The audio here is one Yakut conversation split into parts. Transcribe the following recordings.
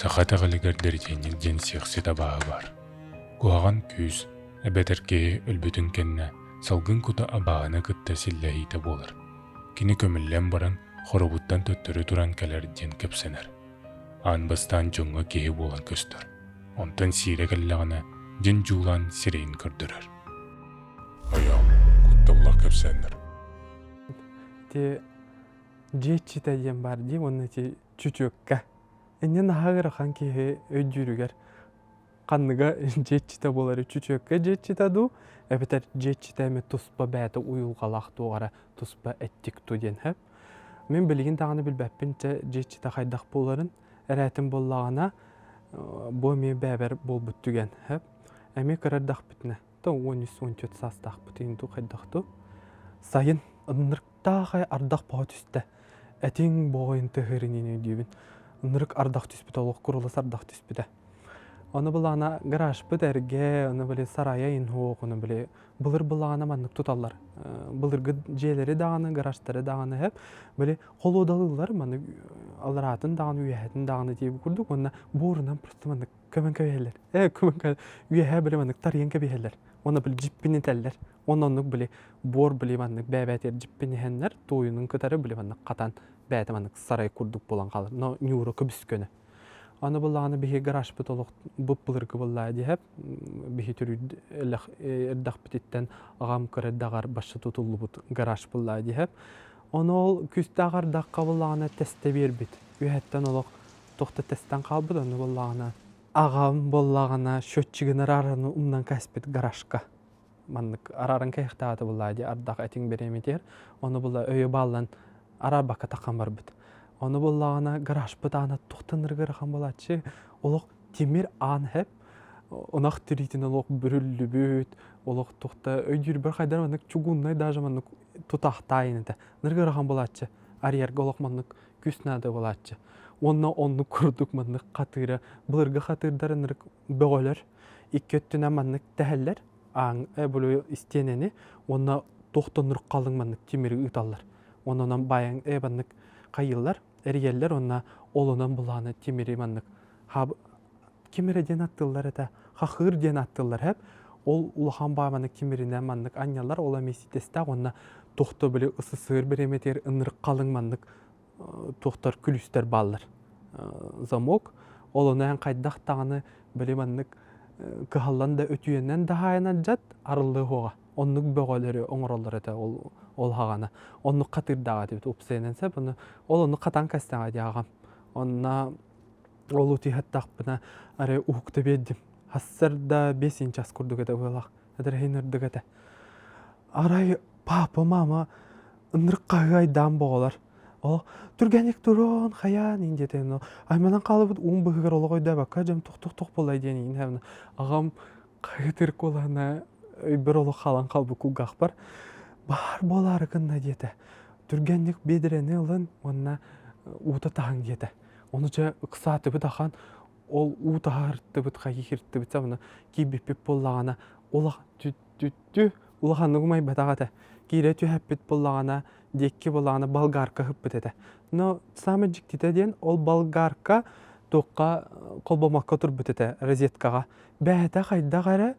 Саха итэҕэлигэр дэритиэнньик диэн сиэхсит абааһы баар. Куһаҕан күүс, эбэтэр киһи өлбүтүн кэннэ салгын кута абааһыны кытта силлэһиитэ буолар. Кини көмүллэн баран хоробуттан төттөрү туран кэлэр диэн кэпсэнэр. Аан бастаан дьоҥҥо киһи буолан көстөр. Онтон сиирэ кэллэҕинэ дьин дьуулаан сирэйин көрдөрөр. Айаал, кутталлаах кэпсээннэр. Ити дьиэ иччитэ диэн баар дии уонна ити чүчүөккэ. Инньэ наһаа ыарахан киһи өйдүүрүгэр ханныга дьиэ иччитэ буолар чүчүөккэ дьиэ иччитэ дуу эбэтэр дьиэ иччитэ эмэ туспа бэйэтэ уйулҕалаах туох эрэ туспа эттик дуу диэн сөп. Мин билигин даҕаны билбэппин чэ дьиэ иччитэ хайдах буоларын эрээтин буоллаҕына бу эмиэ бэйэбэр буолбут түгэн сөп. Эмиэ кыра эрдэхпитинэ то 13-14 саастаахпытын дуу хайдах дуу сайын ынырыктаах ардах боҕо түстэ. Этиҥ боҕойун тыһыырын өйдүүбүн. Ынырык ардах түспүтэ, олох курулас ардах түспүтэ. Ону былаана гаражпыт эргэ, ону били сарайа инһуох, ону били былыр былаана маннык туталлар. Былыргы дьиэлэри даҕаны, гаражтары даҕаны хэп, били холуодалыыллар маннык алараатын даҕаны, үөһэтин даҕаны диэбит курдук уонна буорунан просто маннык көмөн кэбиһэллэр. Э, көмөн үөһэ били маннык тарыйан кэбиһэллэр. Уонна били дьиппин этэллэр. Уонна оннук били буор били маннык бэйэ-бэйэтигэр дьиппин иһэннэр туойунун кытары били маннык хатан бэйэтэ маннык сарай курдук буолан хаалар. Но ньуура көбүскөнө. Аны былааны биһи гаражпыт олох бып-былыргы быллаа диэһэп биһи төрүүр эрдэхпититтэн аҕам кыра эрдэҕэр башша тутуллубут гараж быллаа диэһэп. Ону ол күстээх ардахха былаана тэстэ биэрбит. Үөһэттэн олох туох да тэстэн хаалбыт ону буоллаҕына аҕам буоллаҕына счетчигын араараны умнан кээспит гаражка маннык арааран кэһиэхтээх буоллаа дии ардах этиҥ бириэмэтигэр ону була өйө бааллан араарбакка таххан барбыт ону буоллаҕына гаражпыт аана туохтан ырахан буолааччы олох тимир аан хэп ынах тириитин олох бүрүллүбүт олох туохта өйдүүрбэр хайдар маннык чугуннай даже маннык тутаахтаайын этэ ныргы ырахан буолааччы арыйарга олох маннык күүс наада буолааччы. Уонна оннук курдук маннык хатыыра, былыргы хатыырдар ынырык бөҕөлөр икки өттүнэн маннык тэһэллэр, ааҥ э истиэнэни уонна туохтан халыҥ маннык тимири ыыталлар. Уонна онон баайан э маннык хайыыллар, эрийэллэр уонна ол онон былааны тимири маннык ким эрэ диэн аттыыллар этэ, хахыыр диэн аттыыллар хэп. Ол улахан бааманы тимиринэн маннык анньаллар, ол эмиэ ситестээх уонна туохта били СССР бириэмэтигэр ынырык халыҥ маннык туохтар күлүүстэр бааллар. Замок. Ол ону эн хайдах даҕаны били маннык кыһаллан да өтүйэнэн да хаайынан дьат арыллыы уоҕа. Оннук бөҕөлөрү оҥороллор этэ ол ол хаҕана. Оннук хатыырдааҕа этибит упсайынан сөп. Ону ол оннук хатан кэстэҕэ дии аҕам. Онно Ол утуйаттахпына арай уһукта биэрдим. Хассарда бесин час курдук этэ быһыылаах. Эдэрһин ырдык этэ. Арай папа, мама ынырык хаһыайдаан боҕолор. Ол түргэнник турон хайаан ин диэтэ айманан хаалыбыт уум быһыгар олох өйдөөбөккө дьэм тух-тух-тух буолай диэн иин аҕам хаһыытыр куолаһына өйбөр олох хаалан хаалбыт кулгаахпар баар буолаары гынна диэтэ. Түргэнник биэдэрэни ылын уонна уута таһыҥ диэтэ. Ону дьэ ыксаатыбыт ахан ол уу таһаартыбыт хайыһыртыбыт сабына киирбиппит буоллаҕына улах түттү улаханнык умайбатах этэ. Киирэ түһэппит буоллаҕына диэкки буоллаҕына болгарка ыһыппыт этэ. Но самое дьиктитэ диэн ол болгарка туохха холбомокко турбут этэ розеткаҕа. Бэйэтэ хайдах эрэ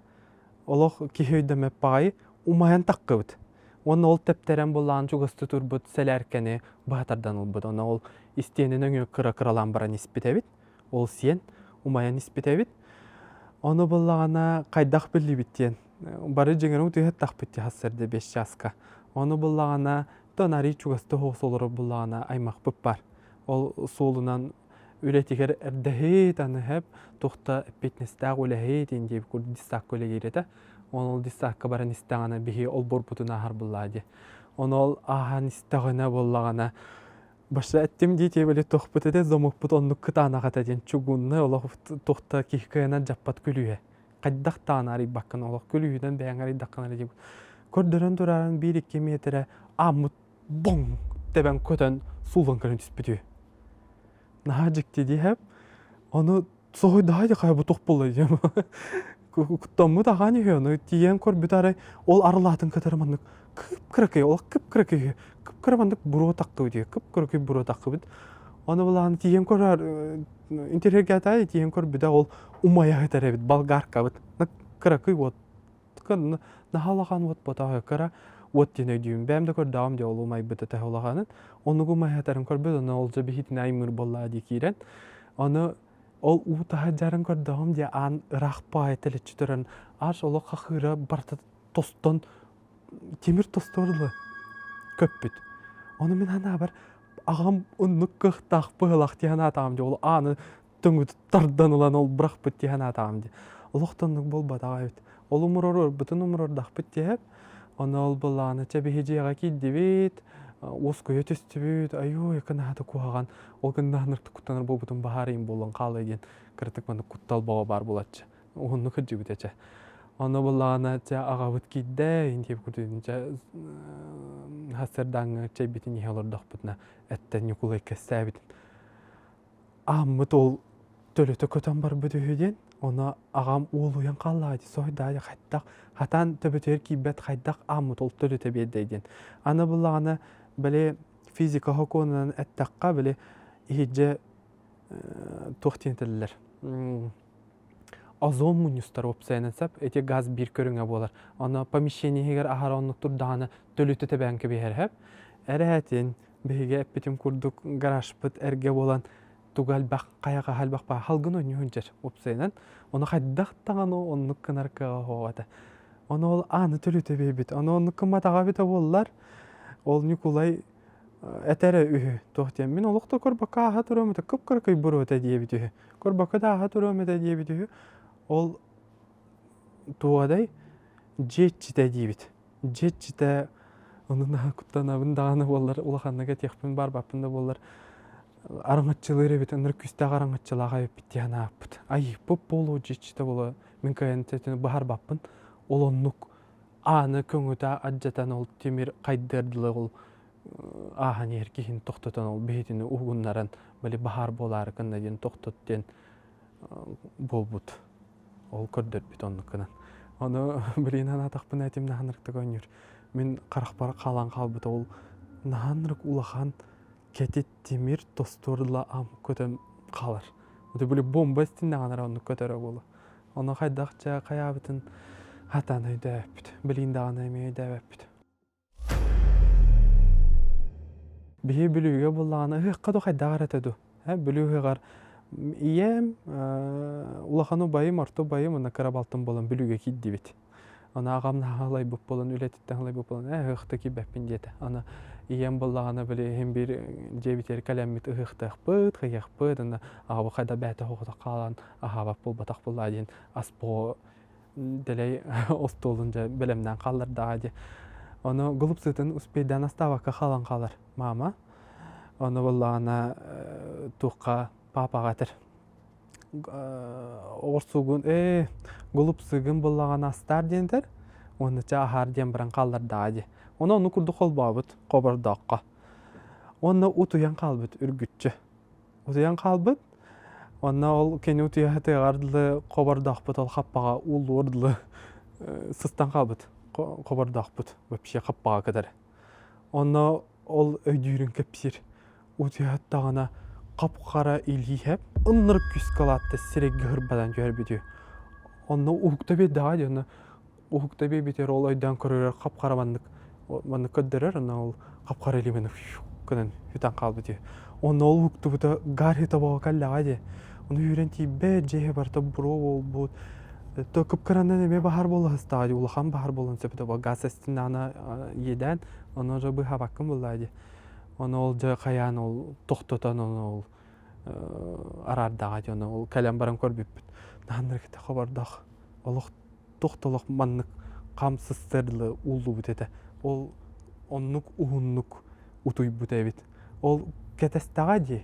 олох киһи өйдөммөт баҕайы умайан таххыбыт. Уонна ол тэптэрэн буллаан чугастыы турбут сэлээркэни быһа тардан ылбыт. Онно ол истиэнэ нөҥүө кыра-кыралаан баран испит эбит. Ол сиэн умайан испит эбит. Ону буллаҕына хайдах биллибит диэн бары дьиҥэрин утуйаттахпыт дии сарсыарда бэс чааска. Ону буллаҕына тон арый чугастыы соҕус олорор буллаҕына аймахпыт бар. Ол суолунан үлэтигэр эрдэһит аны хэп туохта эппиэтинэстээх үлэһит ин диэбит курдук десакка үлэлиир этэ. Ол десакка баран истэҕинэ биһи олбуорбутун ааһар буллаа дии. Ону ол ааһан истэҕинэ буоллаҕына баша эттим дии тиэбили туохпут этэ замокпут оннук кытаанах этэ диэн чугуннай олох туохта киһи кыайан дьаппат күлүүһэ. Хайдах даҕаны арыйбаккын олох күлүүһүнэн бэйэҥ арыйдаххына эрэ диэбит. Көрдөрөн турарын биир-икки миэтэрэ ааммыт боҥ тэбэн көтөн сууллан көрөн түспүтү. Наһаа дьикти диэһэп. Ону соһуйдаһа дии хайа бу туох буолла диэм. Куттаммыт аҕаан үһү ону тиийэн көрбүт арай ол арылаатын кытары маннык кып-кыракый ол кып-кыракый кып-кыра маннык буруо таххыбыт дии кып-кыракый буруо таххыбыт. Ону былаан тиийэн көрөр Интэриэһиргээтэ тиийэн көрбүтэ ол умайа сытар эбит болгаркабыт. Кыракый уот наһаа улахан уот ботоҕо кыра уот диэн өйдүүбүн. Бэйэм да көрдөҕүм дии ол умайбыта төһө улаханын. Оннук умайа сытарын көрбүт, онно ол дьэ биһитинэ аймыыр буоллаҕа дии киирэн. Ону ол уу таһырдьарын көрдөҕүм дии аан ыраах баҕайы тэлэччи туран аж олох хахыыра барыта тостон тимир тостор дылы көппүт. Ону мин санаабар аҕам оннук кыахтаах быһылаах дии санаатаҕым дии ол ааны төҥүтү тардан ылан ол бырахпыт дии санаатаҕым дии. Олох да оннук буолбатаҕа эбит. Ол умурар-урбутун умурардахпыт диэһэп. Ону ол былааны чэ биһи дьиэҕэ киирдибит, уоскуйа түстүбүт, айуу кынаһата куһаҕан, ол гыннаһынар куттанар буолбутун баһаарыйым буолан хаалыа диэн кыратык маннык куттал бөҕө баар буолаччы. Уһуннук кырдьыбыт этэ. Ону буллаҕына чэ аҕабыт киирдэ, интиэп курдук чэ сарсыардааҥҥы чэйбитин иһэ олордохпутуна эттэн Ньукулай кэссээбитин ааммыт ол төлөтө көтөн барбыт үһү диэн ону аҕам уолуйан хааллаҕа дии соһуйдаа хайдах хатаан төбөтүгэр киирбэт хайдах ааммыт ол төлөтө биэрдэй диэн аны буллаҕына били физика сокуонунан эттэххэ били иһирдьэ туох диэн этэллэр озон мунньустар уопсайынан сөп ити газ биир көрүҥэ буолар ону помещение иһигэр аһара оннук турдаҕына төлүтэ тэбээн кэбиһэр сөп эрээтин биһиги эппитим курдук гаражпыт эргэ буолан туга элбэх хайаҕаһа элбэх баа халгын оонньуу сылдьар уопсайынан ону хайдах даҕаны оннук гынар кыаҕа суох этэ ону ол ааны төлүтэ биэрбит ону оннук гымматаҕа эбитэ буоллар ол Ньукулай этэрэ үһү туох диэн мин олох да көрбөккө ааһа туруом этэ кып-кыракый буруота диэбит үһү көрбөккө да ааһа туруом этэ диэбит үһү ол туодай дьиэ иччитэ диибит дьиэ иччитэ ону наһаа куттанабын даҕаны буоллар улаханнык этиэхпин баарбаппын да буоллар араҥаччылыыр эбит ынырык күүстээх араҥаччылаах эбиппит диэн санаабыппыт айыыппыт буолуо дьиэ иччитэ буолуо мин кыайан быһаарбаппын ол оннук ааны көҥүтэ алдьатан ол тимир хайдыар дылы ол ааһан иһэр киһини тохтотон ол биһитини уһугуннаран били баһаар буолаары гынна диэн тохтот диэн буолбут ол көрдөрбүт оннук гынан ону билигин санаатахпына этим наһаа оонньуур мин харахпар хаалан хаалбыта ол наһаа улахан кэтит тимир тостуорла ам көтөн хаалар били бомба истиннэҕинэ эрэ оннук көтөрө буолуо Ону хайдах дьэ хайаабытын хатан өйдөөбөппүт. Билигин даҕаны эмиэ өйдөөбөппүт. Биһи Бүлүүгэ буллаҕына ыһыахха ду хайдах эрэ этэ ду. Бүлүү ыһыаҕар ийэм, улахан убайым, орто убайым уонна кыра балтым буолан Бүлүүгэ киирдибит. Аны аҕам наһаа ылайбыт буолан, үлэтиттэн ылайбыт буолан, ээ ыһыахта киирбэппин диэтэ. Аны ийэм буоллаҕына били иһин биир дьиэбитигэр кэлэммит ыһыахтыахпыт, хыйыахпыт, аны аҕабыт хайда бэйэтэ оҕото хаалан аһаабат буолбатах буоллаа диэн ас буо дэлэй остуолун дьэ бэлэмнээн хааллардаҕа дии. Ону голубцытын успейдаан астаабакка хаалан хаалар мама. Ону буоллаҕына туохха папаҕа этэр оҕурсугун ээ голубцыгын буллаҕына астаар диэн этэр уонна чэ аһаар диэн баран хааллардаҕа дии ону ону курдук холбообут хобордооххо уонна утуйан хаалбыт үргүччү утуйан хаалбыт уонна ол кини утуйа сытыаҕар дылы хобордоохпут ол хаппаҕа ууллуор дылы сыстан хаалбыт хобордоохпут вообще хаппаҕа кытары онно ол өйдүүрүн кэпсиир Утуйаттаҕына хап-хара илииһэп ыннырык күүскэ улаатта сирэйгэ ырбатан түһэрбит үһү. Онно уһукта биэрдэҕэ дии, онно уһукта биэрбитигэр ол өйдөөн көрөрөр хап-хара маннык маннык көрдөрөр, онно ол хап-хара илиибин гынан сүтэн хаалбыт үһү. Онно ол уһуктубута Гарри тобоҕо кэллэҕэ дии. Ону үүрэн тиийбэт, дьиэ барыта буруо буолбут. То кып-кыранан эмиэ баһаар буола сыстаҕа дии, улахан баһаар буолуон сөп этэ. Газ эстиннэҕинэ иэдээн, ону уже быыһаабаккын буоллаҕа дии. Ону ол дьэ хайаан ол тохтотон ону ол араардаҕа дии ону ол кэлэн баран көрбүппүт. Наһаннаргыта хобордоох олох тохтолох маннык хам сыстыар дылы ууллубут этэ. Ол оннук уһуннук утуйбут эбит. Ол кэтэстэҕэ дии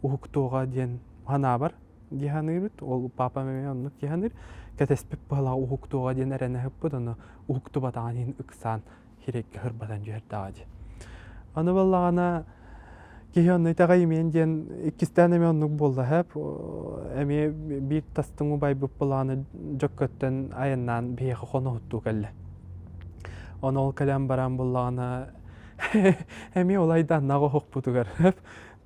уһуктуоҕа диэн санаабар дии саныыбыт. Ол папам эмиэ оннук дии саныыр. Кэтэспит быһалаах уһуктуоҕа диэн эрэнэ сыппыт, ону уһуктубатаҕын иһин ыксаан сирэйгэ ырбатан түһэрдэҕэ дии. Аны буоллаҕына киһи онно итэҕэйимиэн диэн иккистээн эмиэ оннук буолла һэп эмиэ биир тастыҥ убайбыт былааны дьөккөттөн айаннаан биһиэхэ хоноһуттуу кэллэ. Ону ол кэлэн баран буллаҕына эмиэ ол айдааннаах оһохпутугар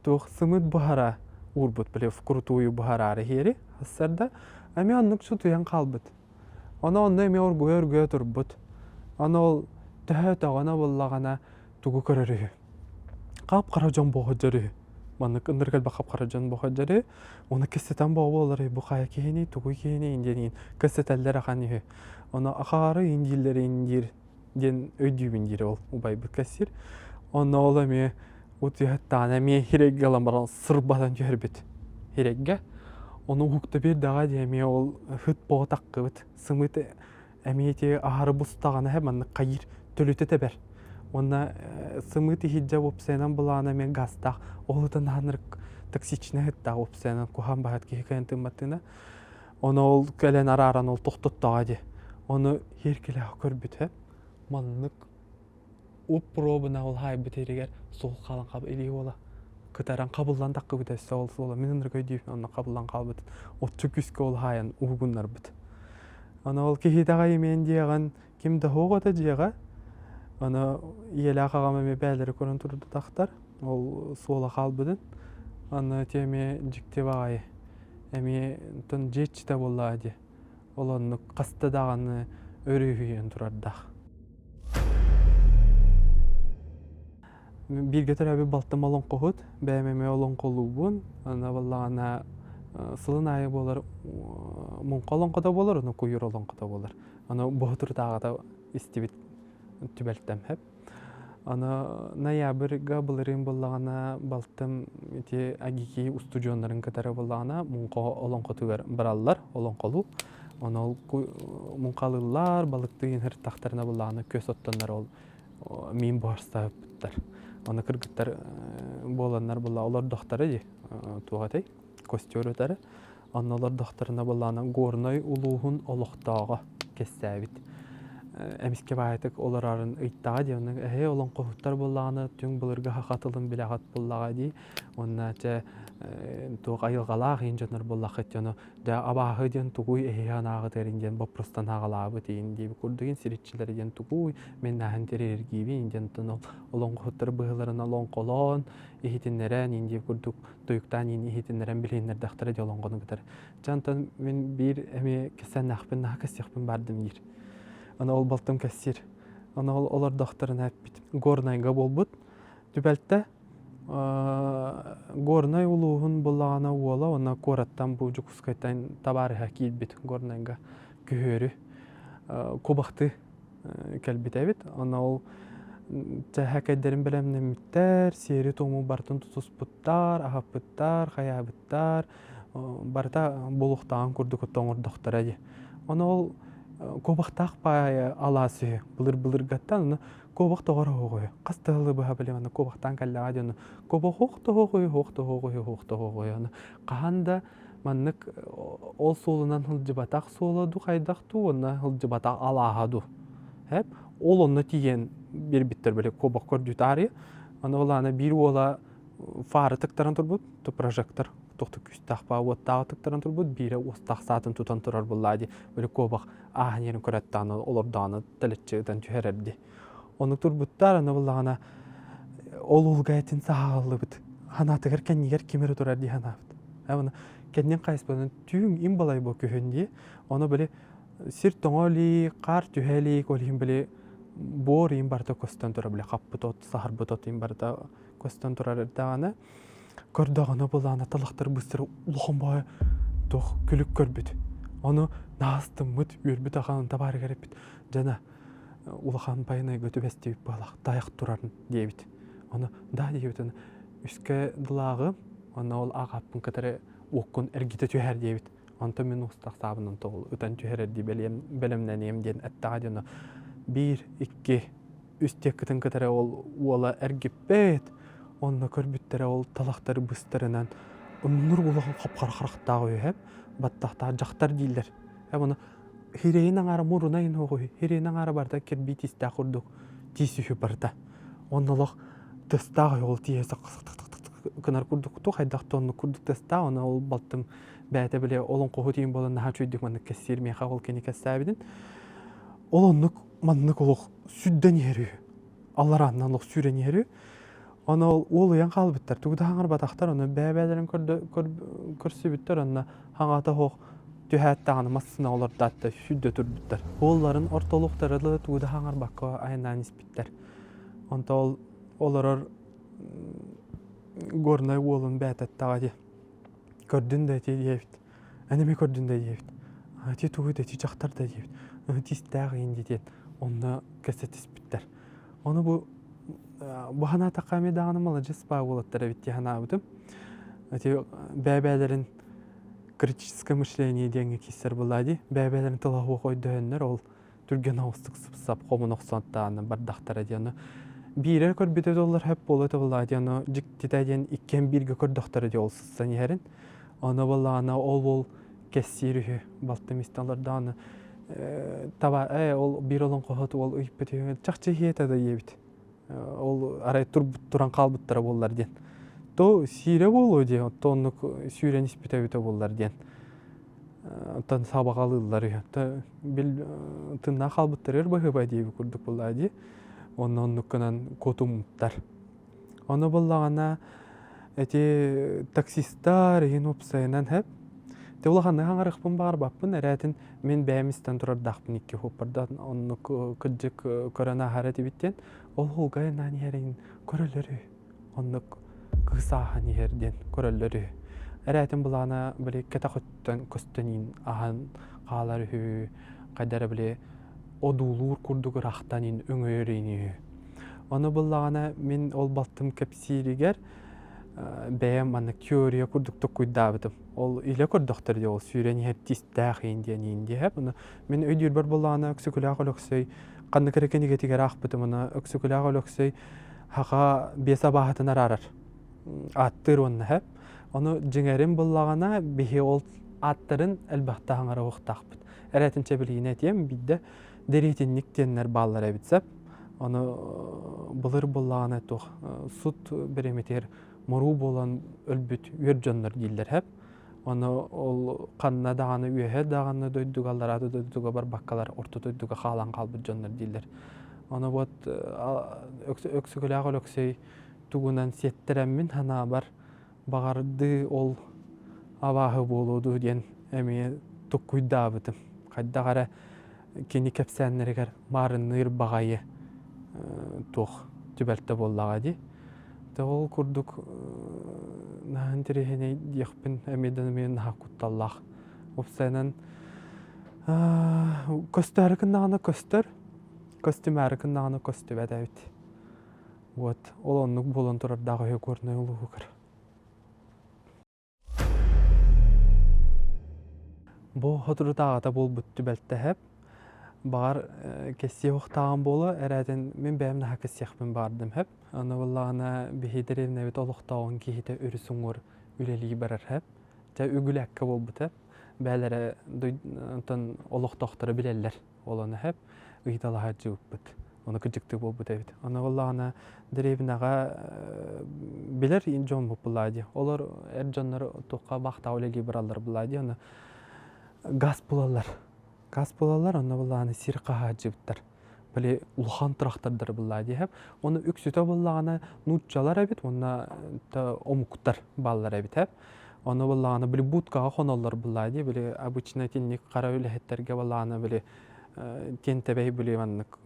туох сымыт буһара. уурбут били вкрутую буһараары иһиэри сарда эмиэ оннук сутуйан хаалбыт. Ону онно эмиэ оргуйа-оргуйа турбут. Ону ол төһө өтөҕүнэ буллаҕына тугу көрөр үһү. Хап-хара дьон буоһудьар үһү. Маннык ынырык элбэх хап-хара дьон буоһудьар үһү. Ону кэпсэтэн буола буолар бу хайа киһиний, тугуй киһиний диэн кэпсэтэллэр ахан үһү. Ону ахаары иин дииллэр иин диир диэн өйдүүбүн диир ол убайбыт кэссиир. Онно ол эмиэ утуйаттаан эмиэ хирэйгэ ылан баран сырбатан түһэрбит. Хирэйгэ. Ону уһукта биэрдэҕэ дии эмиэ ол ыт боҕо таххыбыт. Сымыыт эмиэ ити аһары бустаҕына һэ маннык хайыыр төлүтэ тэбэр. Уонна сымыыт иһирдьэ уопсайынан былаана эмиэ газтаах. Ол ытан аһанырык токсичнай ыттаах уопсайынан куһаан баһат киһи кэлэн тыымматтыына. Ону ол кэлэн арааран ол тохтоттоҕо дии. Ону иэркилээх көрбүтэ. Маннык уп-пробуна ол хаайбыт иригэр суол хаалан хаалбыт илии уола кытаран хабыллан таххыбыт өссө ол суола мин ынырык өйдүүбүн онно хабыллан хаалбыт оччо күүскэ ол хаайан уһугуннарбыт. Аны ол киһитэҕэ имиэн диэҕин ким да суох этэ дьиэҕэ. Аны ийэлээх аҕам эмиэ бээлэри көрөн турдутахтар. Ол суола хаалбытын. Аны ити эмиэ дьикти баҕайы. Эмиэ онтон дьиэ иччитэ буоллаҕа дии. Ол оннук хаста даҕаны өрүһүйэн турардаах. Бииргэ төрөөбүт балтым олоҥхоһут, бэйэм эмиэ олоҥхолуубун. Аны буоллаҕына сылын аайы буолар муҥха олоҥхото буолар, ону куйуур олоҥхото буолар. Аны боһутурутааҕыта истибит түбэлтэм сөп. Аны ноябрьга былырыын буоллаҕына балтым ити АГИКИ устудьуоннарын кытары буоллаҕына муҥха олоҥхотугар бараллар, олоҥхолуу. Ону ол муҥхалыыллар, балыктыы ыһыртахтарына буоллаҕына күөс оттоннор ол миин буһарсаабыттар. Аны кыргыттар буоланнар буолла олордохторо дии туох этэй костер өтөрө. Онно олордохторуна буоллаҕына Горнай улууһун олохтооҕо кэссээбит. Эмискэ баайытык олорорун ыйттаҕа дии. Онно эһээ олоҥхоһуттар буоллаҕына түҥ былыргы саха тылын билэҕит буоллаҕа дии. Уонна чэ туох айылҕалаах иин дьоннор буоллаххыт дьону дьэ абааһы диэн тугуй эһиэхэ анааҕытыарын диэн боппуруостан аҕалаабыт иин диэбит курдугун сириччилэрэ диэн тугуй мин наһан тириэргиибин диэн оттон олоҥхоһуттар быһыыларын олоҥхолоон иһитиннэрэн иин диэбит курдук тойуктаан иин иһитиннэрэн билиһиннэрдэхтэрэ дии олоҥхону кытары. Дьэ онтон мин биир эмиэ кэсэннээхпин наһаа кэссиэхпин баардым диир. Аны ол балтым кэссиир. Аны ол олордохторуна эппит Горнайга буолбут түбэлтэ Горнай улууһун буллаҕына уола уонна куораттан бу Дьокуускайтан табаарыһа киирбит Горнайга күһүөрү кубахтыы кэлбит эбит. Онно ол чэһэкэйдэрин бэлэмнэммиттэр, сиэри-туому барытын тутуспуттар, аһаппыттар, хайаабыттар, барыта буолуохтааҕын курдук оҥордохторо дии. Ону ол куобахтаах паайа алаас үһү былыр-былыргаттан ону куобах тоҕор оһоҕуһу хас да сылы быһа били аны куобахтаан кэллэҕэ дии ону куобах ох тоһоҕуһу ох тоһоҕуһу ох тоһоҕуһу ону хаһан да маннык ол суолунан сылдьыбатах суола дуу хайдах дуу уонна сылдьыбатах алааһа дуу эп ол онно тиийэн биэрбиттэр били куобах көрдүү таарыйа аны ол аана биир уола фары тыктаран турбут то прожектор тохту күүстээх баа уоттааҕы тыктаран турбут биирэ уостаах саатын тутан турар буллаа дии били куобах ааһан иһэрин көрөттааны олордоҕуна тэлэччи ытан түһэрэр дии Ону турбуттар, аны буллаҕына ол уулга этин саһаҕаллыбыт. Ханаатыгар кэннигэр ким эрэ турар дии санаабыт. Аны кэннин хайыспытын түүн им балай бу күһүн дии. Ону били сир тоҥо илик, хаар түһэ илик, ол иһин били буор иин барыта көстөн турар, били хаппыт от, саһарбыт от иин барыта көстөн турар эрдэҕинэ көрдөҕүнэ булаана талахтар быстар улахан баҕайы туох күлүк көрбүт. Ону наастыммыт, үөрбүт ахан табаарыгар эппит. Дьана улахан байанайга түбэстибит буолах тайах турарын диэбит. Ону да диэбит ону үскэ дылааҕы онно ол аҕаппын кытары уоккун эргитэ түһэр диэбит. Онтон мин устах саабынан тоҕул ытан түһэрэр дии бэлэмнэниэм диэн эттэҕэ диэн биир, икки, үс диэккитин кытары ол уола эргиппит. Онно көрбүттэрэ ол талахтары быстарынан оннур улахан хап-хара харахтаах үһү баттахтаах дьахтар дииллэр. Э ону Хирэйин аҥаара муруна иһин оҕуһу, хирэйин аҥаара барыта кирбии тиистээх курдук тиис үһү барыта. Онно олох тыстаах үһү ол тииһэ гынар курдук туох хайдах да оннук курдук тыстаах ону ол балтым бэйэтэ били олоҥхоһу тиин буолан наһаа үчүгэйдик маннык кэссиир миэхэ ол кини кэссээбитин. Ол оннук маннык олох сүрдэн иһэр үһү. Алларааннан олох сүүрэн иһэр үһү. Ону ол уолуйан хаалбыттар, тугу да хаҥарбатахтар, ону бэйэ-бэйэлэрин көрсүбүттэр, онно хаҥата суох түһээт даҕаны массыына олордоот да сүүрдэ турбуттар. Уолларын ортолуктара да тугу да хаҥарбакка айаннаан испиттэр. Онто ол олорор Горнай уолун бэйэтэттэҕэ дии. Көрдүн да ити диэбит. Эн эмиэ көрдүн да диэбит. Ити тугу да ити дьахтар да диэбит. Тиистээх иин диэн онно кэпсэтиспиттэр. Ону бу бу санаатахха эмиэ даҕаны маладьыас баа уолаттар эбит дии санаабытым. Ити бэйэ-бэйэлэрин критическое мышление диэҥҥэ киирсэр буоллаа дии. Бэйэ-бэйэлэрин тыла суох өйдөһөннөр ол түргэн оҕустук сып-сап хомун охсон даҕаны бардахтара диэн биирэ көрбүтэ доллар хөп буолуо этэ буоллаҕа диэн ону дьиктитэ диэн иккиэн бииргэ көрдөхтөрө дии ол сыссан иһэрин ону буоллаҕына ол уол кэссиир үһү балтым истэн олордоҕуна таба ээ ол биир олоҥхоһут уол ыйыппыт үһү чахчы иһиэтэ да диэбит ол арай туран хаалбыттара буоллар диэн то сиирэ буолуо диэ то оннук сүүрэн испитэ эбитэ буоллар диэн оттон сабаҕалыыллар үһү бил тыннаах хаалбыттарыгар быһыыба диэби курдук буоллаа дии онно оннук гынан куотуммуттар ону буллаҕына эти таксистар иһин уопсайынан хэп те улаханнык хаҥарыахпын баҕарбаппын эрээтин мин бэйэм истэн турардаахпын икки хуоппарда оннук кырдьык көрөн ааһар этибит диэн ол һулга айаннаан иһэрин көрөлөр үһү оннук кыыс ааһан иһэр диэн көрөллөр үһү. Эрээтин былаана били кэтэх өттөн көстөн иин аһан хаалар үһү, хайда эрэ били одуулуур курдук ыраахтан иин өҥөйөр иин үһү. Ону буллаҕына мин ол балтым кэпсииригэр бэйэм маннык теория курдук токкуйдаабытым. Ол илэ көрдөхтөр дии ол сүүрэн иһэр тистээх иин диэн иин диэһэп. Ону мин өйдүүрбэр буллаҕына Өксөкүлээх Өлөксөй ханнык эрэ кинигэтигэр аахпытым. Ону Өксөкүлээх Өлөксөй Хаха биэс абааһытын араарар. Ааттыыр уонна һэп. Ону дьиҥэрин буллаҕына биһи ол ааттарын элбэхтэ хаҥара уохтаахпыт. Эрээтинчэ билигин этиэм биирдэ дэриэтинник диэннэр бааллар эбит сөп. Ону былыр буллаҕына туох сут бириэмэтигэр моруу буолан өлбүт үөр дьоннор дииллэр һэп. Ону ол ханна даҕаны үөһэ даҕаны дойдуга, аллараа да дойдуга барбаккалар орто дойдуга хаалан хаалбыт дьоннор дииллэр. Ону вот Өксөкүлээх Өлөксөй тугунан сиэттэрэммин санаабар баҕардыы ол абааһы буолуо дуу диэн эмиэ туккуйдаабытым. Хайдах эрэ кини кэпсээннэригэр маарынныыр баҕайы туох түбэлтэ буоллаҕа дии. Дьэ ол курдук наһаа интэриэһинэй диэхпин эмиэ да эмиэ наһаа кутталлаах. Уопсайынан көстөөрү гыннаҕына көстөр, көстүмээри гыннаҕына көстүбэт эбит. Вот ол оннук буолан турардаах үһү Горнай улууһугар. Бу соторутааҕыта буолбут түбэлтэһэп. Баҕар кэссиэ уохтааҕым буолуо, эрээтин мин бэйэм наһаа кэссиэхпин баҕардым һэп. Аны буоллаҕына биһи дэриэбинэбит олохтооҕун киһитэ өрүс уҥуор үлэлии барар һэп. Дьэ үгүлээккэ буолбут һэп. Бээлэрэ онтон олохтоохторо билэллэр. Ол ону һэп ыйыталаһа дьыбыппыт. Ону кырдьыктыы буолбут эбит. Ону буоллаҕына дэриэбинэҕэ билэр дьон буоллаа дии. Олор эр дьоннор туохха баахтаах үлэлии бараллар буоллаа дии. Ону газ булаллар. Газ булаллар, онно буоллаҕына сир хаһаадьыбыттар. Били улахан трактордар буоллаа дии. Ону үксүтэ буоллаҕына нууччалар эбит уонна омуктар бааллар эбит. Ону буоллаҕына били будкаҕа хоноллор буоллаа дии. Били обычно итинник хара үлэһиттэргэ буоллаҕына били тиэнтэбэй били маннык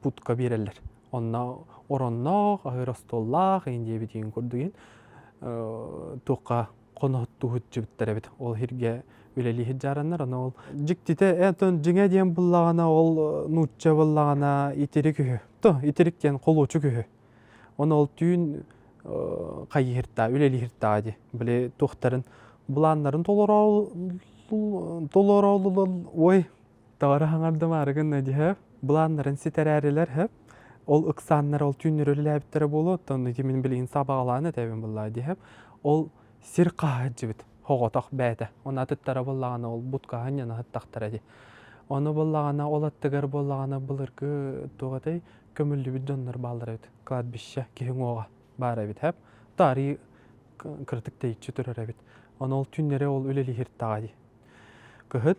будка биэрэллэр. Онно оронноох, аһыыр остуоллаах, иин диэбитигин курдугин туохха хоноһуттуһутчубуттар эбит. Ол сиргэ үлэлии дьаараннар. Ону ол дьиктитэ этон дьиҥэ диэн буллаҕына ол нуучча буллаҕына итирик үһү. То итирик диэн холуочук үһү. Ону ол түүн хайыһыртаа, үлэлиһиртаа дии. Били туохтарын былааннарын толороолулал ой Тоҕо хаҥардым арыгын диһэ былааннарын ситэрээрилэр һэп ол ыксааннар ол түүннэр үлэлээбиттэрэ буолуо оттон ити мин билигин сабаҕалаан этэбин буоллаа диһэп ол сир хаһаадьыбыт хоҕотох бээтэ оны атыттара буоллаҕына ол будкаһа ньана сыттахтара дии ону буоллаҕына ол аттыгар буоллаҕына былыргы туох этэй көмүллүбүт дьоннор бааллар эбит кладбище киһи уҥуоҕа баар эбит һэп таарыйы кыратык тэйиччи турар эбит ону ол түүннэри ол үлэлиһиртэҕэ дии Кыһын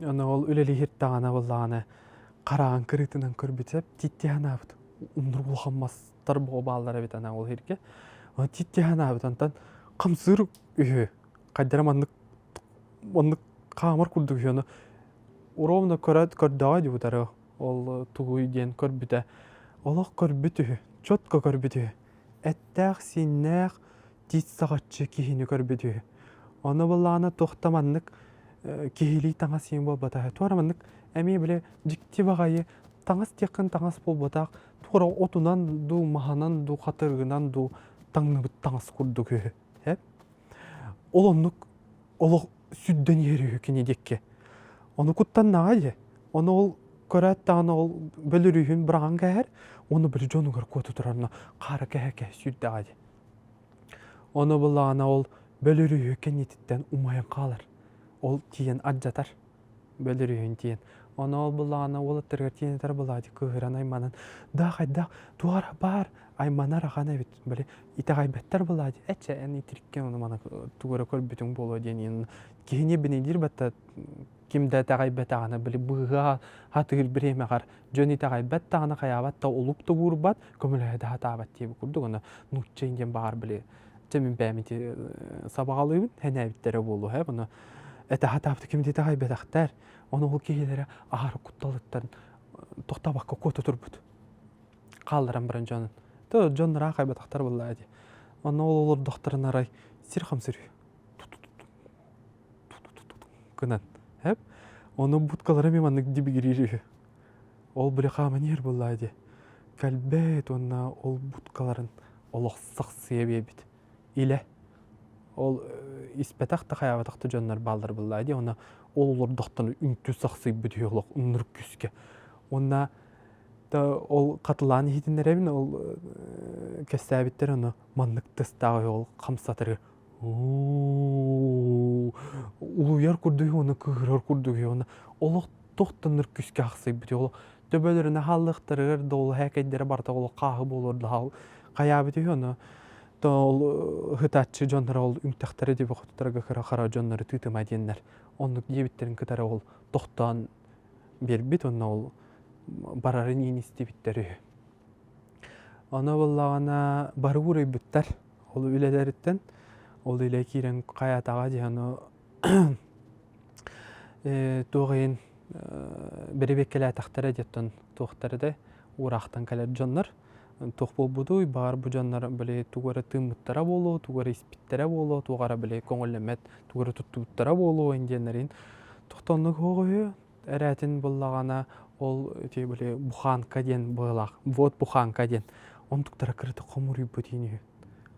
аны ол үлэлиир даҕаны буоллаҕына хараҕын кырыытынан көрбүт сөп тииттии санаабыт. Уннур улахан мастар боҕо бааллар эбит ана ол иһиргэ. Оны тиит ханаабыт онтон хамсыыр үһү. Хайдара маннык маннык хаамар курдук үһү. Ону ровно көрөөт көрдөҕө дии утары ол тугуй диэн көрбүтэ. Олох көрбүт үһү. Четко көрбүт үһү. Эттээх-сииннээх тиит саҕаччы киһини көрбүт үһү. Ону былаана туох да маннык киһилии таҥас иин буолбатах. Туора маннык эмиэ били дьикти баҕайы таҥас диэххин таҥас буолбатах, туора отунан дуу, маһынан дуу, хатырыгынан дуу таҥныбыт таҥас курдук үһү. Ол оннук олох сүрдэн иһэр үһү кини диэкки. Ону куттаннаҕа дии. Ону ол көрөөт даҕаны ол бөлөрүүһүн быраҕан кээһэр, уонна били дьонугар куота турарына хаара кэһэ-кэһэ сүүрдэҕэ дии. Ону буллаҕына ол бөлөрүүһү кэннититтэн умайан хаалар. Ол тиийэн ардьатар. Бөлөрүүһүн тиийэн. Ону ол буллаҕына уолаттарыгар тиийэн этэр булаадьы кыыһыран айманан да хайдах туох эрэ баар айманар ахан эбит били итэҕэйбэттэр булаадьы эчэ эн итириккин ону маны тугу эрэ көрбүтүҥ буолуо диэн киһини бинилиир батта ким да итэҕэйбэтэҕинэ били быыһа хатыыр бириэмэҕэр дьон итэҕэйбэт даҕаны хайаабат да олук да уурбат көмөлөһө да сатаабат диэбит курдук аны нуучча диэн баҕар били чэ мин бэйэм ити сабаҕалыыбын сэнээбиттэрэ буолуо һэ ону этэ сатаабыт ким да итэҕэйбэтэхтэр ону ол киһилэрэ аһары кутталыттан тохтообокко куота турбут хаалларан баран дьонун то дьон ыраах айбатахтар буоллаа дии онно ол олордохторун арай сир хамсыр гынан эп ону будкалара эмиэ маннык дибигириир үһү ол били хааман иһэр буоллаа дии кэлбэт уонна ол будкаларын олох сахсыйа биэрбит илэ ол испэтэх да хайаабатах да дьоннор бааллар буоллаа дии уонна ол олордохтон үнтү сахсыйбыт үһү олох уннур күүскэ уонна ол хатылаан иһитиннэрэбин ол кэссээбиттэр ону маннык тыстаах үһү ол хамсатары улуйар курдук уонна кыыһырар курдук уонна олох тохтоннор күүскэ ахсыйбыт ол төбөлөрүнэ хааллыахтарыгар да ол һээкэйдэрэ барыта олох хааһы буолуор да хайаабыт үһү ону то ол ыһытааччы дьонноро ол үҥтэхтэрэ диэби хотуттарга кыра хара дьоннору тыытыма диэннэр оннук диэбиттэрин кытары ол тохтоон биэрбит уонна ол барарын иин истибиттэр үһү. Ону буоллаҕына бары уурайбыттар ол үлэлэриттэн. Ол үлэ киирэн хайаатаҕа дии ону туох иһин бэрэбиэккэлээтэхтэрэ диэттэн туохтара да уураахтан кэлэр дьоннор туох буолбутуй баҕар бу дьоннор били тугу эрэ тыыммыттара буолуо тугу эрэ испиттэрэ буолуо туох эрэ били көҥүллэммэт тугу эрэ туттубуттара буолуо диэннэрин тохтоннук суох үһү эрээтин буллаҕына ол ити били буханка диэн быһыылаах вот буханка диэн онтуктара кырытык хомуруйбут иин үһү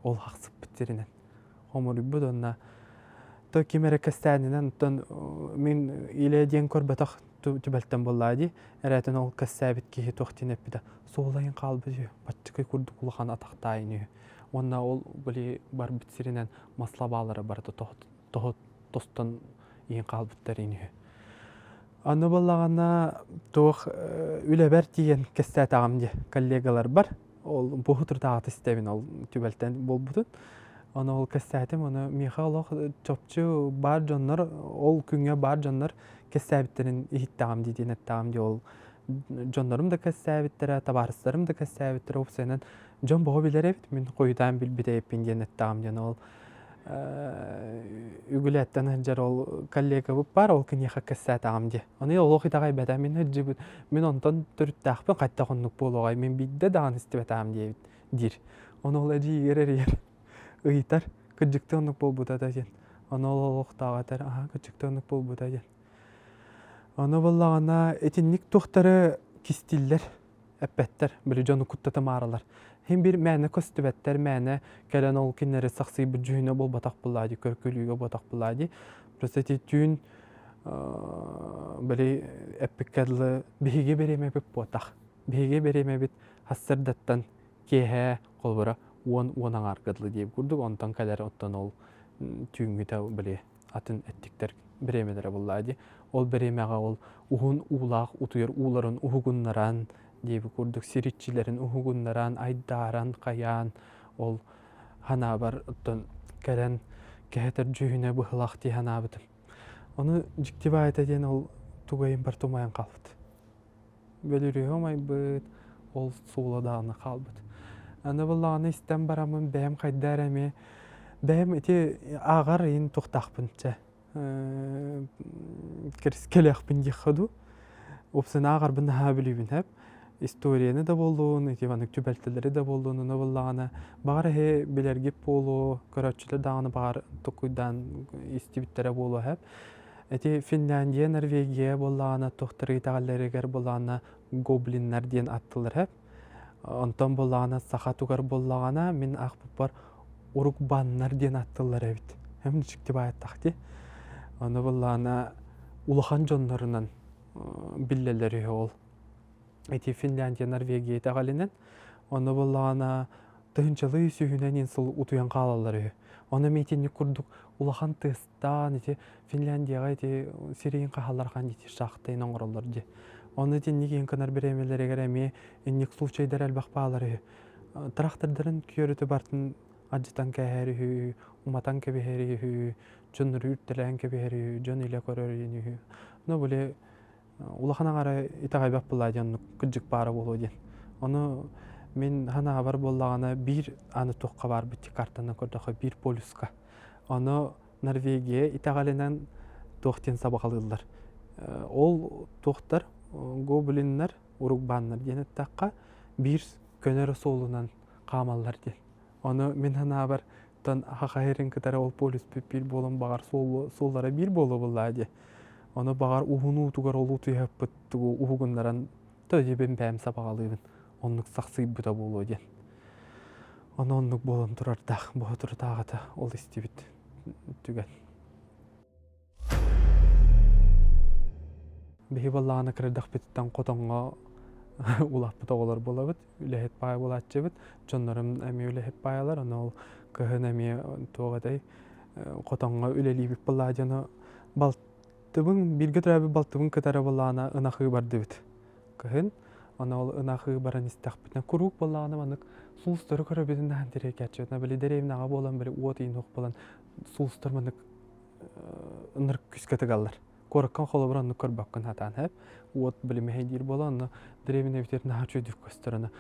ол хахсыппыт сиринэн хомуруйбут уонна то ким эрэ кэстээнинэн оттон мин илэ диэн көрбөтөх түбэлтэн буоллаа дии эрээтин ол кэссээбит киһи туох диэн эппитэ суолайын хаалбыт үһү баччыкай курдук улахан атахтаайын үһү уонна ол били барбыт сиринэн мас лабаалара барыта тоһо тостон иһин хаалбыттар ини үһү. Аны буоллаҕына туох үлэбэр тиийэн кэстээтэҕим дии коллегаларбар ол бу утурдааҕыта истэбин ол түбэлтэн буолбутун. Ону ол кэстээтим, ону миэхэ олох чопчу баар дьоннор, ол күҥҥэ баар дьоннор кэстээбиттэрин иһиттэҕим дии диэн эттэҕим дии ол дьоннорум да кэстээбиттэрэ, табаарыстарым да кэстээбиттэрэ уопсайынан дьон боҕо билэр эбит, мин хойутаан билбит эбиппин диэн эттэҕим диэн ол үгүлээттэн сылдьар ол коллегабыт баар, ол киниэхэ кэссээтэҕим дии. Ону олох итэҕэйбэтэ, мин сылдьыбыт, мин онтон төрүттээхпин хайдах оннук буолуоҕай, мин биирдэ даҕаны истибэтэҕим диэбит диир. Ону ол эдьиийигэр эрийэр, ыйытар, кырдьыкты оннук буолбута да диэн. Ону ол олохтооҕо этэр, аһа кырдьыкты оннук буолбута диэн. Ону буоллаҕына итинник туохтары кистииллэр эппэттэр, били дьону куттатымаарылар. Син биир мээнэ көстүбэттэр, мээнэ кэлэн ол кинилэри сахсыйбыт дьүһүнэ буолбатах буоллаа дии, көркүлүүгэ буолбатах буоллаа дии. Просто ити түүн били эппиккэ дылы биһиги бириэмэбит буотах. Биһиги бириэмэбит сарсыардаттан киэһэ холобура 10-10 аҥаарга дылы диэбит курдук, онтон кэлэр оттон ол түүҥҥүтэ били атын эттиктэр бириэмэлэрэ буоллаа дии. Ол бириэмэҕэ ол уһун уулаах утуйар ууларын уһугуннаран диэбит курдук сир иччилэрин уһугуннаран, айдааран, хайаан ол ханаабар оттон кэлэн кэһэтэр дьүһүнэ быһылаах дии санаабытым. Ону дьикти баайта диэн ол тугайым бар тумайан хаалбыт. Бөлүрүһү умайбыт, Ол суола даҕаны хаалбыт. Аны буоллаҕына истэн бараммын бэйэм хайда эрэ эмиэ бэйэм ити ааҕар ыйын туохтаахпын чэ кэлиэхпин диэххэ дуу. Уопсайынан ааҕарбын наһаа билиибин сөп. Историяны да буоллун, ити маннык түбэлтэлэри да буоллун, ону буоллаҕына баҕар эһи билэргит буолуо, көрөөччүлэр даҕаны баҕар токуйдаан истибиттэрэ буолуо сөп. Ити Финляндия, Норвегия буоллаҕына туохтар итэҕэллэригэр буоллаҕына гоблиннар диэн аттылар сөп. Онтон буоллаҕына саха тугар буоллаҕына мин аахпыппар урукбаннар диэн аттылар эбит. Эм дьикти баайаттах дии. Ону буоллаҕына улахан дьоннорунан биллэллэр үһү ол. Ити Финляндия, Норвегия итэҕэлинэн. Ону буоллаҕына тыһыынчалыы сүүһүнэн иин сыл утуйан хаалаллар үһү. Ону эмиэ итинник курдук улахан тыастаан ити Финляндияҕа ити сириин хаһаллар ити шахтайын оҥороллор дии. Ону итинник иин кынар бириэмэлэригэр эмиэ инник случайдар элбэх баалар үһү. Трактордарын күөрүтү бартын алдьатан кээһэр үһү, уматан кэбиһэр үһү, дьоннору үртэлээн кэбиһэр үһү, дьон илэ көрөр үһү. Ну, били улахан аҥара итэҕэйбэт буоллаа диэн оннук кырдьык баара буолуо диэн. Ону мин санаабар буоллаҕына биир аны туохха баарбыт картанан көрдөххө биир полюска. Ону Норвегия итэҕэлинэн туох диэн сабаҕалыыллар. Ол туохтар гоблиннар, урукбааннар диэн эттэххэ биир көнөр суолунан хаамаллар диэн. Ону мин санаабар тон хахаһырын кытары ол полюспут биир буолан баҕар суоллара биир буолуо буоллаа дии. Ону баҕар уһун уутугар ол утуйаппыт тугу уһугуннаран төдүйбүн бэйэм сабаҕалыыбын. Оннук сахсыйбыта буолуо диэн. Ону оннук буолан турардаах, боһотурутааҕыта ол истибит түгэн. Биһи буоллаҕына кырдахпытыттан хотоҥҥо улааппыт оҕолор буолабыт, үлэһит баай буолааччыбыт. Дьоннорум эмиэ үлэһит баайалар, ону ол кыһын эмиэ туох этэй хотоҥҥо үлэлиибит буоллаа дьоно балтыбын бииргэ төрөөбүт балтыбын кытары буоллаҕына ынах ыы бардыбыт кыһын. Ону ол ынах ыы баран истэхпитинэ куруук буоллаҕына маннык сулустары көрөбүтүн наһаа интэриэһиргээччибит. Били дэриэбинэҕэ буолан били уот иин уох буолан сулустар маннык ынырык күүскэ тыгаллар. Куоракка холобур оннук көрбөккүн сатаан хэп. Уот били мэһэйдиир буола онно дэриэбинэ эбитэр наһаа үчүгэйдик көстөр аны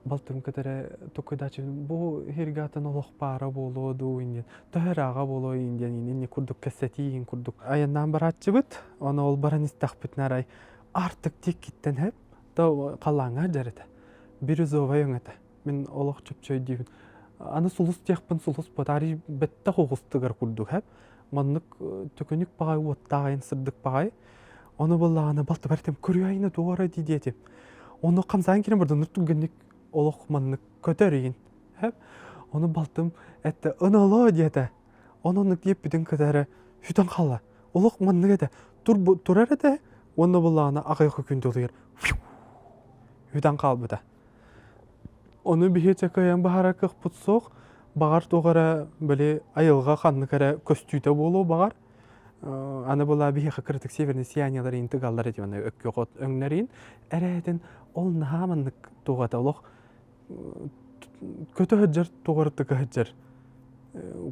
балтым кытары туккуйдааччыбын бу иһиргэ атын олох баара буолуо дуу диэн төһө ырааҕа буолуо диэн инни курдук кэпсэтии курдук айаннаан барааччыбыт. Ону ол баран истэхпитинэ арай артык тиэккиттэн хэп то халлааҥҥа сылдьар этэ. Бирюзовай өҥ этэ. Мин олох чөпчөйдүүбүн. Аны сулус диэхпин сулус батарей бэттэх оҕустугар курдук хэп. Маннык төкүнүк баҕай уоттаах айан сырдык баҕай. Ону буоллаҕына балтыбар этим көрүөйүнэ туора дии диэтим. Ону хамсаан кирэн бардым түргэнник олох маннык көтөр игин. Хэп. Ону балтым этте ынолоо диэтэ. Ону оннук диэппитин кытары сүтэн хаалла. Олох маннык этэ. Тур турар этэ. Уонна буоллаҕына аҕыйах күн долуйар. Сүтэн хаалбыта. Ону биһи кыайан баһарар кыахпыт суох. Баҕар туох эрэ били айылҕа ханнык эрэ көстүүтэ буолуо баҕар. Аны была биһиэхэ кыратык северный сияниелар иин тыгаллар этим аны өккө өҥнөрүн эрээтин ол наһаа маннык туох этэ олох көтө сылдьар туох эрэ тыка сылдьар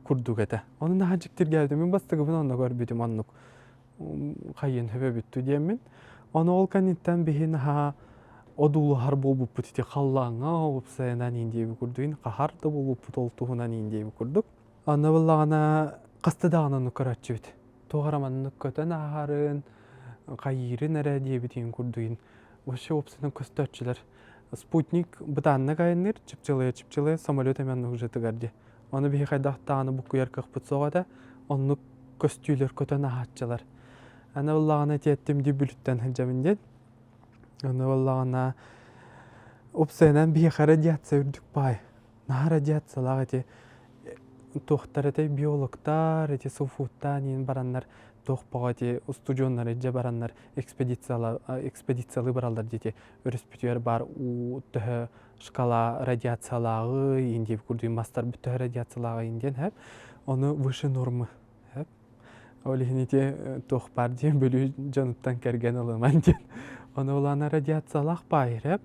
курдук этэ. Ону наһаа дьиктиргээбитим. Мин бастакыбын онно көрбүтүм оннук хайыан сөбөбүттү диэммин. Ону ол кэнниттэн биһи наһаа одуулаһар буолбуппут ити халлааҥҥа уопсайынан индиэби курдугун хаһар да буолбуппут ол туһунан индиэби курдук. Аны буллаҕына хаста даҕаны оннук көрөөччүбүт. Туох эрэ маннык көтөн ааһарын, хайыырын эрэ диэбитин курдугун вообще уопсайынан көстөөччүлэр. Спутник бытааннык айанныыр, чыпчылыйа-чыпчылыйа самолет эмиэ оннук уже тыгар дии. Ону биһи хайдах даҕаны буккуйар кыахпыт суох этэ. Оннук көстүүлэр көтөн аһааччылар. Аны буоллаҕына тиэттим дии бүлүттэн сылдьабын диэн. Аны буоллаҕына уопсайынан биһиэхэ радиация үрдүк баай. Наһаа радиациялаах ити туохтар этэй биологтар ити суфуттаан иин бараннар туох бөҕө ити устудьуоннар илдьэ бараннар экспедициялыы бараллар дии өрүспүтүгэр баар уу төһө шкала радиациялааҕы иин диэбит курдук мастарбыт төһө радиациялааҕы иин диэн хэп ону выше нормы хэп ол иһин ити туох баар диэн Бүлүү дьонуттан кэргэн ылыман диэн ону булаана радиациялаах баайыр хэп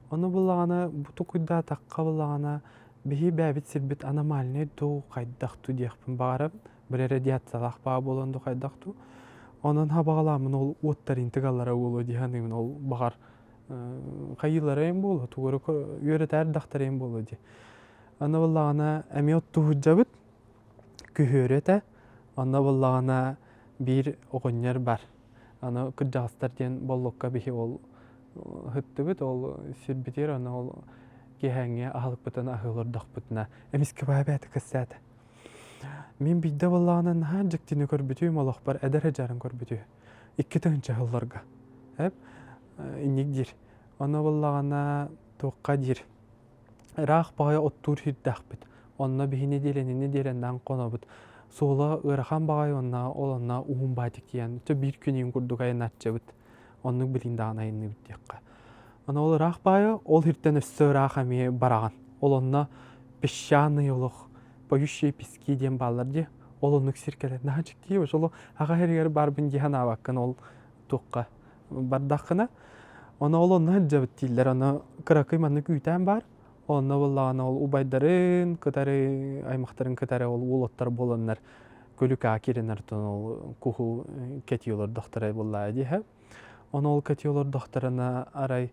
ону буллаҕына бу тукуйдаатахха буллаҕына биһи бээбит сирбит аномальный дуу хайдах дуу диэхпин баҕарабын били радиациялаах баа буолан дуу хайдах дуу онон хабаҕалааммын ол уоттарын тыгаллара буолуо дии саныыбын ол баҕар. Хайыылара эм буолуо, тугу үөрэтээр дахтар эм буолуо дии. Аны буоллаҕына эмиэ оттуһуддьабыт, күһүөрү этэ. Онно буоллаҕына биир оҕонньор бар. Аны кырдьаҕастар диэн боллукка биһи ол ыһыттыбыт, ол сирбитигэр аны ол киэһээҥҥи аһылыкпытын аһыы олордохпутуна эмискэ баа бэйэтэ кэссээтэ. Мин биирдэ буоллаҕына наһаа дьиктини көрбүтүм олохпор эдэр сыдьаарын көрбүтүм. 2000 сылларга. Эп инник диир. Ону буоллаҕына туохха диир. Ыраах баҕайы оттуур сирдээхпит. Онно биһи нэдиэлэни нэдиэлэннээн хонобут. Суола ыарахан баҕайы уонна ол онно уһун баатик тиийэн өссө биир күн курдук айаннааччыбыт. Оннук билигин даҕаны айанныыбыт диэххэ. Аны ол ыраах баайы ол сиртэн өссө ыраах эмиэ бараҕын. Ол онно песчаный олох, поющие пески диэн бааллар дии. Ол оннук сир кэлэр. Наһаа дьиктии ол аҕа сиригэр баарбын дии санаабаккын ол туохха бардаххына. Ону ол онно сылдьабыт дииллэр. Ону кыракый маннык үүтээн баар. Онно буоллаҕына ол убайдарын кытары, аймахтарын кытары ол уолаттар буоланнар көлүкаа киирэн артан ол куһу кэтии олордохторо буоллаа дии. Ону ол кэтии олордохторуна арай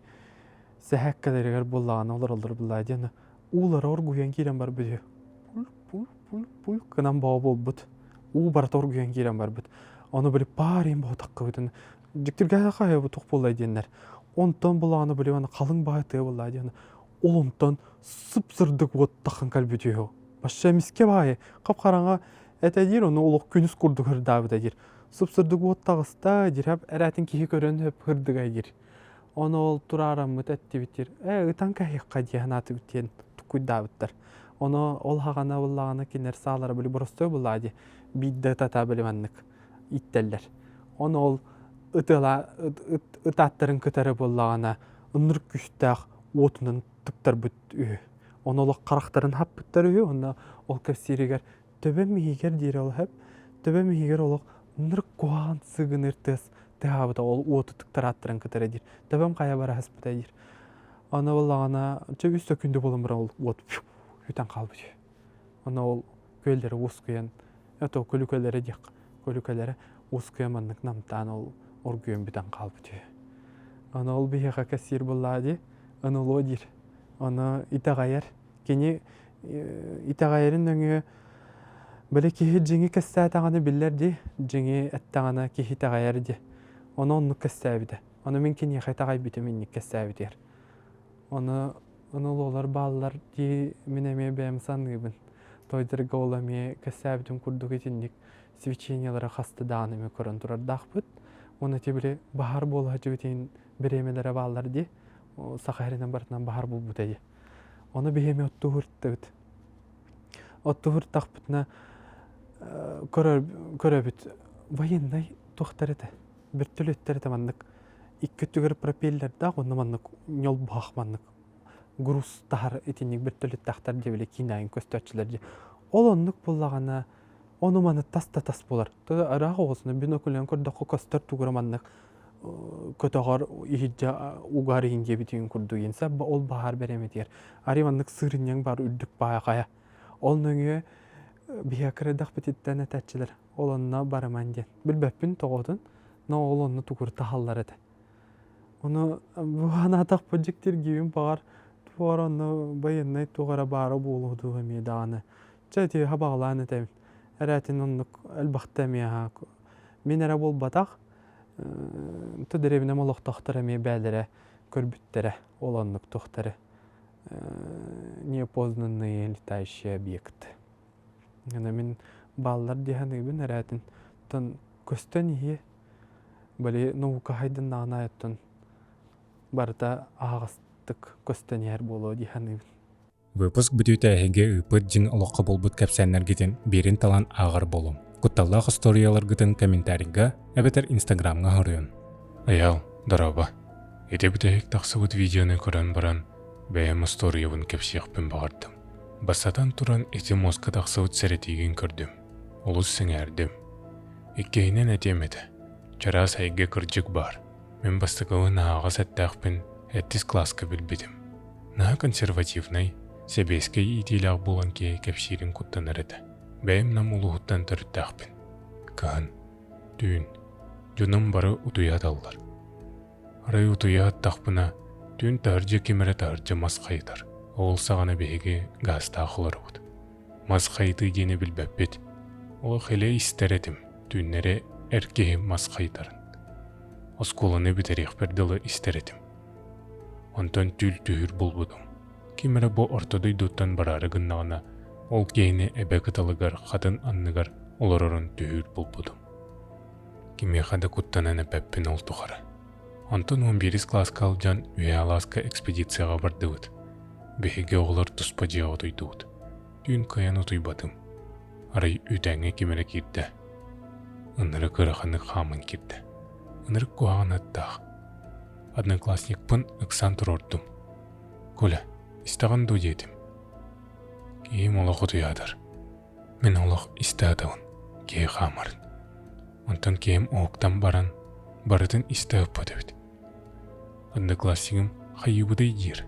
сэһээккэлэригэр буоллаҕына олороллор буоллаа диэн уулара оргуйан киирэн барбыт үһү. Пуль пуль пуль пуль гынан боо буолбут. Уу барыта оргуйан киирэн барбыт. Ону били паарыйын боотаххыбытын дьиктиргээхэ хайабыт туох буоллай диэннэр. Онтон булааны били аны халыҥ баай тыа буоллаа диэн ол онтон сып-сырдык уот таххан кэлбит үһү. Башша эмискэ баайы хап-хараҥа этэ диир, ону олох күнүс курдук ырдаабыта диир. Сып-сырдык уот таҕыста диир, эрээтин киһи көрөн хөп ырдыгай диир. Ону ол тураараммыт эттибит диир. Ээ, ытан кэһиэххэ дии санаатыбыт диэн туккуйдаабыттар. Ону ол хаҕана буллаҕына кинилэр саалара били боростуой буллаа дии. Биирдэ ытата били маннык иттэллэр. Ону ол ытыала ытааттарын кытары буоллаҕына ынырык күүстээх уотунан тыктарбыт үһү. Ону олох харахтарын хаппыттар үһү, онно ол кэпсииригэр төбөм иһигэр диир ол сөп, төбөм иһигэр олох ынырык куһаҕан сыгыныыр тыас тыаһаабыта ол уоту тыктарааттарын кытары диир. Төбөм хайа бара сыспыта диир. Аны буоллаҕына, чэ үс да күндү буолан баран ол уот бүтэн хаалбыт үһү. Аны ол күөллэрэ уоскуйан, это көлүкэлэрэ диэх, көлүкэлэрэ уоскуйан маннык намтаан ол оргуйан бүтэн хаалбыт үһү. Аны ол биһиэхэ кэссиир буоллаҕа дии, НЛО диир. Аны итэҕэйэр. Кини итэҕэйэрин нөҥүө били киһи дьиҥи кэссээтэҕинэ биллэр дии, дьиҥи эттэҕинэ киһи итэҕэйэр дии. Ону оннук кэссээбитэ. Ону мин киниэхэ итэҕэйбитим инник кэссээбитигэр. Ону НЛОлар бааллар дии мин эмиэ бэйэм саныыбын. Тойдорго ол эмиэ кэссээбитим курдук итинник свечениелары хаста даҕаны эмиэ көрөн турардаахпыт. Уонна ити били баһаар буола сылдьыбытын бириэмэлэрэ бааллар дии. Саха сиринэн барытынан баһаар буолбута дии. Ону биһи эмиэ оттуһуртабыт. Оттуһуртахпытына көрөбүт военнай туохтар этэ бөртөлүөттэр этэ маннык икки өттүгэр пропеллердаах уонна маннык ньолбуһах маннык груз таһар итинник бөртөлүөттээхтэр диэбили киинээн көстөөччүлэр дии. Ол оннук буоллаҕына ону маны тас да тас буолар. Ыраах оҕусуна биноклынан көрдөххө көстөр тугура маннык көтөҕөр иһирдьэ угар иһин диэбитин курдук инсэ ол баһаар бэрэмэтигэр арый маннык сырынньаҥ бар үрдүк баайа хайа ол нөҥүө биһиэхэ кырадахпытыттан этээччилэр ол онно барыман диэн билбэппин тоҕотун но ол онно тугур таһаллар этэ ону бу санаатахпын дьиктиргиибин баҕар туох онно байыаннай туох эрэ баара буолуо дуу эмиэ даҕаны чэ ити хабаҕалаан этэбин эрээтин оннук элбэхтэ эмиэ мин эрэ буолбатах то дэриэбинэм олохтоохтор эмиэ бээлэрэ көрбүттэрэ ол оннук туохтары неопознанные летающие объекты Аны мин бааллар дии саныыбын эрээтин оттон көстөн иһиэ били наука хайдыннаҕына оттон барыта аһаҕастык көстөн иһэр буолуо дии саныыбын. Выпуск бүтүүтэ эһиги ыыппыт дьиҥ олоххо буолбут кэпсээннэргитин биирин талан ааҕар буолуҥ. Кутталлаах остуоруйаларгытын комментарийга эбэтэр инстаграмҥа хоруйун. Айаал, дорообо. Ити бүтэһик тахсыбыт видеоны көрөн баран, бэйэм остуоруйабын кэпсиэхпин баҕардым. Бастатан туран ити муоска тахсыбыт сэрэтиигин көрдүм. Олус сэҥээрдим. Иккиһинэн этиэм этэ, чараас эйгэ кырдьык баар. Мин бастакыбын аһаҕас эттээхпин сэттис кылааска билбитим. Наһаа консервативнай, сэбиэскэй иитиилээх буолан киһи кэпсиирин куттанар этэ. Бэйэм Нам улууһуттан төрүттээхпин. Кыһын, түүн, дьонум бары утуйа сыталлар. Арай утуйа сыттахпына, Түүн таһырдьа ким эрэ таһырдьа мас хайытар. Ол саҕана биһиги гаастаах олоробут. Мас хайытыы диэни билбэппит. Олох илэ истэр этим, түүннэри эр киһи мас хайытарын. Оскуоланы бүтэриэхпэр дылы истэр этим. Онтон түүл түһүүр булбутум. Ким эрэ бу орто дойдуттан бараары гыннаҕына, ол киһини эбэ кыталыгар хатын анныгар олорорун түһүүр булбутум. Кимиэхэ да куттанан эппэппин ол тухары. Онтон 11 кылааска сылдьан Үһээ алааска экспедицияҕа бардыбыт. Биһиги оҕолор туспа дьиэҕэ утуйдубут. Түүн кыайан утуйбатым. Арай үүтээҥҥэ ким эрэ киирдэ. Ынырык ыараханнык хааман киирдэ. Ынырык куһаҕан аттаах. Одноклассникпын ыксаан туруордум. Коля, истэҕин дуо диэтим. Киһим олох утуйаатар. Мин олох истэ сатабын, киһи хаамарын. Онтон киһим уһуктан баран, барытын истэ ыппат эбит. Однокласснигым хайыыбытый диир.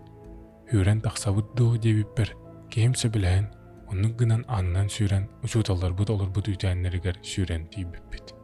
Үүрэн тахсабыт дуо диэбиппэр, киһим сөбүлэһэн, оннук гынан аанынан сүүрэн учууталларбыт олорбут үүтээннэригэр сүүрэн тиийбиппит.